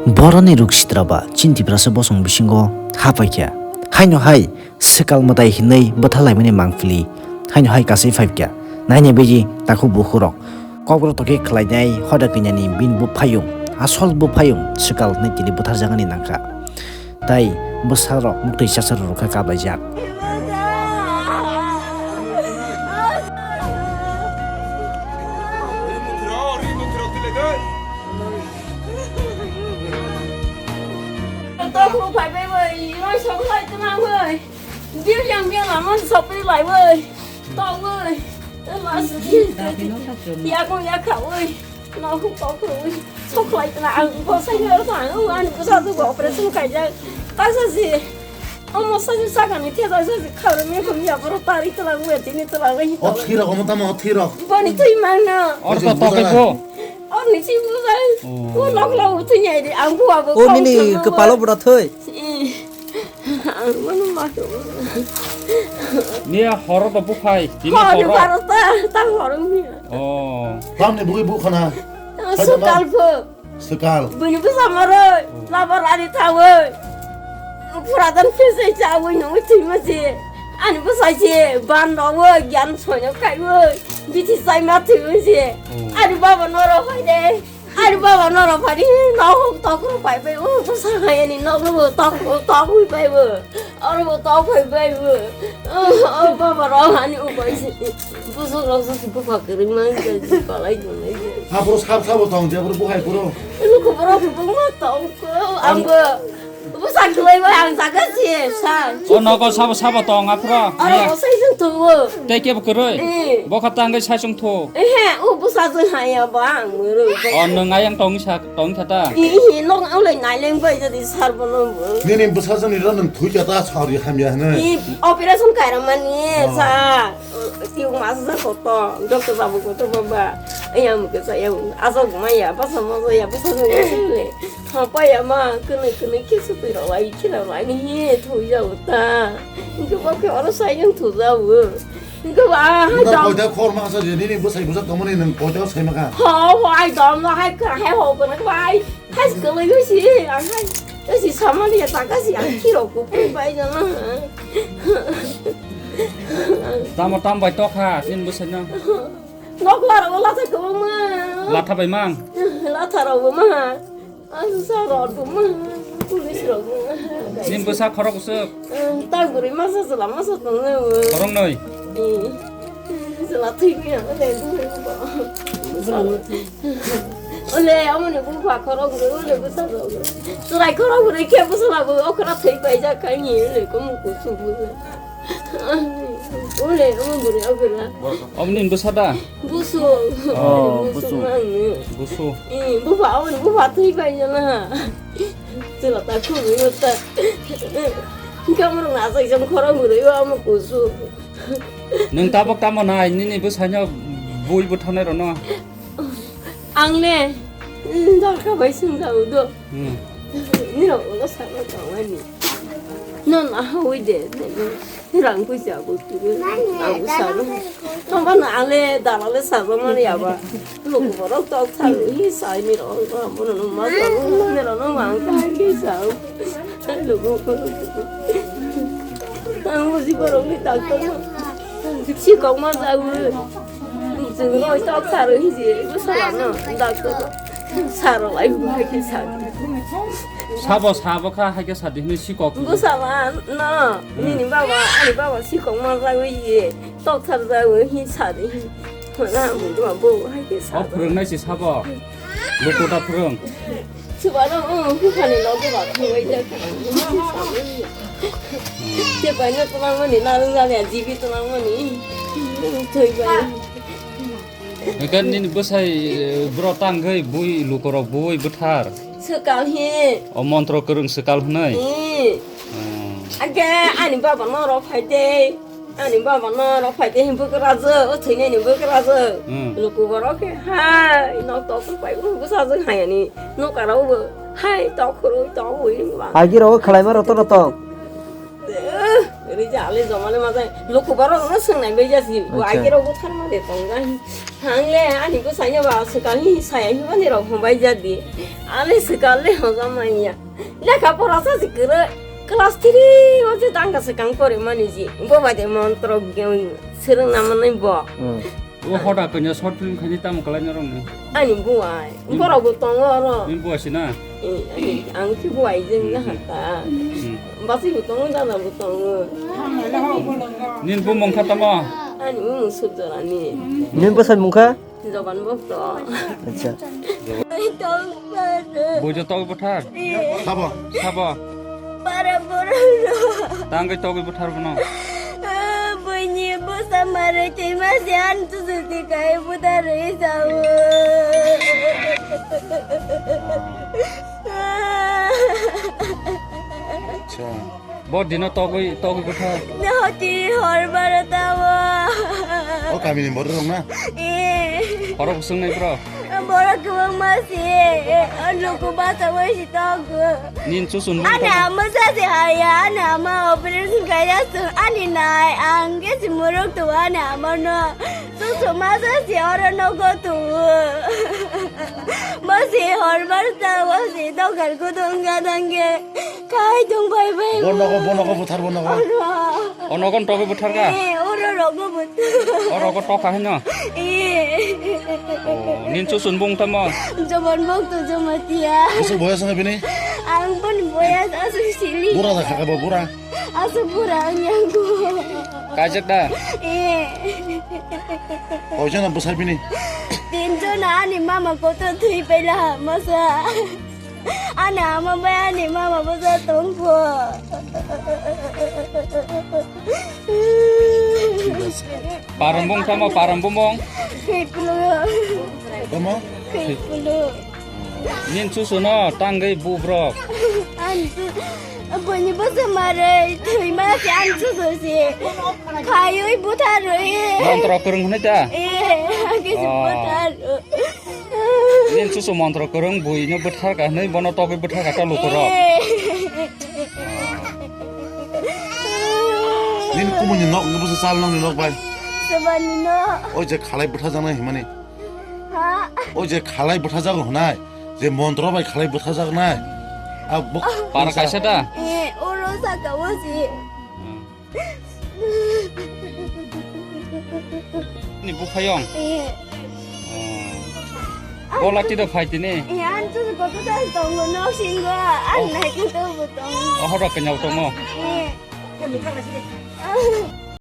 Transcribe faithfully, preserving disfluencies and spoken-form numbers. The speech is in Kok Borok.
Boroni ruk sitra ba chini Tiprasa bosong bisingo ha paikha. Haino hai swkal mwtai hinwi bwthar laimani mangpili. Haino hai kasui phaikha. Naina biji takhuk bukhurok. Kokro toke khlainai hoda kainyani bini buphayung. Asol buphayung swkal hinwi tini bwtharjaknani nangkha. Tai bwsarok muktwi chasarok rwkha kablaijak. Tokro phaibai bai, ino sokhlai twnang bai. Biryang biryang lamang sokri lai bai. Tok bai. Mas yakung yakha bai. Nohuk tokro bai. Sokhlai twnang ang bosai bai twnang ang ani bwsa tu operation kaijak. Tasa si. Omo saju sakani theda saju khaurumi khum ya boro tari tla ue tini tla ue. O thirok omo tamo o thirok. Boni twi mangno. Or to tokai bo. Or ni si bujai. Oh. O lok lok twi nyai di ang bua bo. O nini kepalo bura thoi. Ang manu ma to. Ni horo to bukhai. Tini horo. Horo ta ta horo mi. Oh. Tamni bugui bukhana. Sukal pho. Swkal. Bini bwsa moroi, labar ani thawi. Puradan phese chawi nungwi thwima se. Ani bwsa se, ban rowi, gyan soino kaiwi. Bithi chaima thwima se. Oh. Ani baba noro phai de. Ani baba noro phai de. Nohok tokro phai phai. O bwsa hai ani nokro tokro tokwi phai bo. Oro bo tok phai bai bo. O baba rok ani upai se. Busuk rok se bupha kwrwng mang khe palai tonglai. Hapro sab sabo tong je bro buhai bro. Luku borok buma tong ko ang bo. Busa khwlai bai ang jaga se sa. O nogo sabo sabo tong aphro. Oro bo sai jeng tongo. Tei kebo kwrwi. Eh. Bokha tangwi sai song tho. Ehe, o busa jeng haya ba ang muru. O nwng ayang tong sa. Tong kha ta? Ih, nok ang lai nai leng bai jadi sar bono bo. Nini bwsa jani ro nang thui kha ta sari hamya hne. Ih, operation kaira mani sa. Tiung mas sa koto, doctor babu koto baba. Ayam ke sa yang asok ma ya, basa ma ya, basa ma ya le. Thapa ya ma, kene kene ke su pi ro lai, kira lai ni he thui ya uta. Ke ba ke oro sa yang thu ja u. Ke ba ha. Nda dam. Koita khor ma sa je nini bwsai bwsa tongmani nang koita sai ma kha. Ho, ho, ai dam no hai kha, hai ho ko na bai. Hai kwlwi si, ang hai. Esi samani ya taka si ang kiro ko pun bai jana. Tamo tam bai tokha, tin bwsai no. Nok lar o latha ko ma. Latha bai mang. Latha ro ma. Ang sa ro ko ma. Police ro ko ma. Tin bwsa khorok usuk. Tang buri masa sala masa tong na. Khorok noi. Sala thui mi ang le. Ole, amoni bupha khorok guri, ole bwsa rok. Chwrai khorok guri khe bwsa labu, okra thwi paijak kha ni, ole, kumu kusu bwsa. Ole, amo guri, okra. Omoni bwsa da? Busu. Oh, busu. Busu. Eh, bupha, amoni bupha thwi paijak na. Chwla ta khurui ta. Kamrok na sai jong khorok guri, amo kusu. Nwng tabok tamo nai, nini bwsaino bui bwtharnai rokno? Ang le, mm, dorkar bai swngjak o do. Hmm. Nirok ulo sana tongmani. Non ahawi de, rang puisa bo turu. Ang sano. Tongmani ang le dalale sajakmani aba. Luku borok tok thang hi sai nirok. Bono no ma sa, nirok no ma ang thang hi sa. Luku borok. Ang buji borok ni doctor no. Sikok ma jago. Chwng roi tok saro hinji, bwsala no, doctor no. Saro lai bu hai khe sa. Sabo, sabo kha hai khe sa di hinwi sikok. Bwsala no, hmm, nini baba, ani baba sikok ma jago ye. Tok sar jago hin sa di hin. Hona bu dua bo hai khe sa. O phwrwngnai si sabo. Luku ta phwrwng. Chubano, oh, buphani logo ba thangbai jak. Che bai no twlang mani, narwk jani, jibi twlang mani. Thoi bai. Ekan nini bwsai, eh, bro tangwi bui lukorok bui bwthar. Swkal he. O montro kwrwng swkal hwnwi. He. Hmm. Age ani baba no rok phai de. Ani baba no rok phai de hin bwkrajwk, o thwinaini bwkrajwk. Hmm. Luku borok khe hai nok tok phai u bwsajwk hai ani nokara o bo hai tok khoro tok hui ba. Agi rok khlaima roto roto. Eh, Ri ja ale jomale majai. Luku borok no swngnai bai jasi. Bo Acha. Agero bo tharma de tong jai. Hangle ani bo saya ba swkang ni saya ni mani rok hum bai jadi. Ale swkang le hoja manya. Lekha pora sa si kwrwi. Class three o je tangka swkang pore mani ji. Bo bai de montro ge swrwng na manai bo. Hmm. O hoda kanya short film khaini tamo kalai norok ni. Ani buai. Borok bo tongo oro. Ni buai sina. Eh, ani, ang ki buai jeng na hata. Hmm. Basi bo tongo, dada bo tongo. Nin bo mungkha tamo? Ani mung sujorani. Nin bo sai mungkha? Joban bo to. Acha. Tong bar. Bo jo tog bo thar. Eh. Sabo. Sabo. Para borok rok. Tangwi togwi buthar bono. Ah, buini bwsa marai twi ma se an tu juti kai buthar rwi sao. Acha. Bo dino togwi, togwi buthar. Nahoti hor bara tawa. O kamini borok rok na? Eh. Borok swng nai bro. Borok kwbangma se, o luku bachaui si tongo. Nin chuchun bui Ani tongo. Ama sa se haya, ani ama operation khaina se, ani nai, ang khe se muruk tongo, ani ama no. Chuchun ma sa se oro nogo tongo. Mo se hor bar sa, mo se dogar kudung gadang khe. Kai tong bai bai. Bonogo, bonogo buthar bonogo. Oro. Onogon togwi buthar ka? Eh, oro rogo buthar. Orogo toka hino? Eh. Oh, nin chuchun bung tamo? Jomon bok to jomatia. Bwswk boyas wngkha bini? Ang pon boyas aswk sili. Bura da khaka bo, bura. Aswk bura ang yang ko. Kajak da? Eh. Koisa na bwsai bini? Tinjon ani mama kotor thui paila masa. Ani ama bai ani mama bwsa tongkho. Parambung tamo, parambung. Kheplo. Tamo? Kheplo. Nin chuchuno tangwi bubrok. An chu, boni bwsa marai thwima se an chuchu se. Khaiwi butharwi. Montro kwrwng hwnwi ta? Eh, kisi Oh. Buthar. Nin chuchu montro kwrwng bui no bwthar ka hwnwi bono togwi bwthar ka ta lukurok. Nin kumuni nok ni bwsa chal nang ni nok bai. Sebani no. Oi je khalai bwtha jang nai himani. Ha? Oi je khalai bwtha jago hwnai. Je montro bai khalai bwtha jak nai. A buk Para kaisa da? Eh, oro saka o si. Ni buphayong. Eh. Oh. Bola tida phai tini. Eh, an tu ko to dai tongo no singo. An Oh. Nai ko to bo tongo. Oh, horo kenyau tongo. Eh.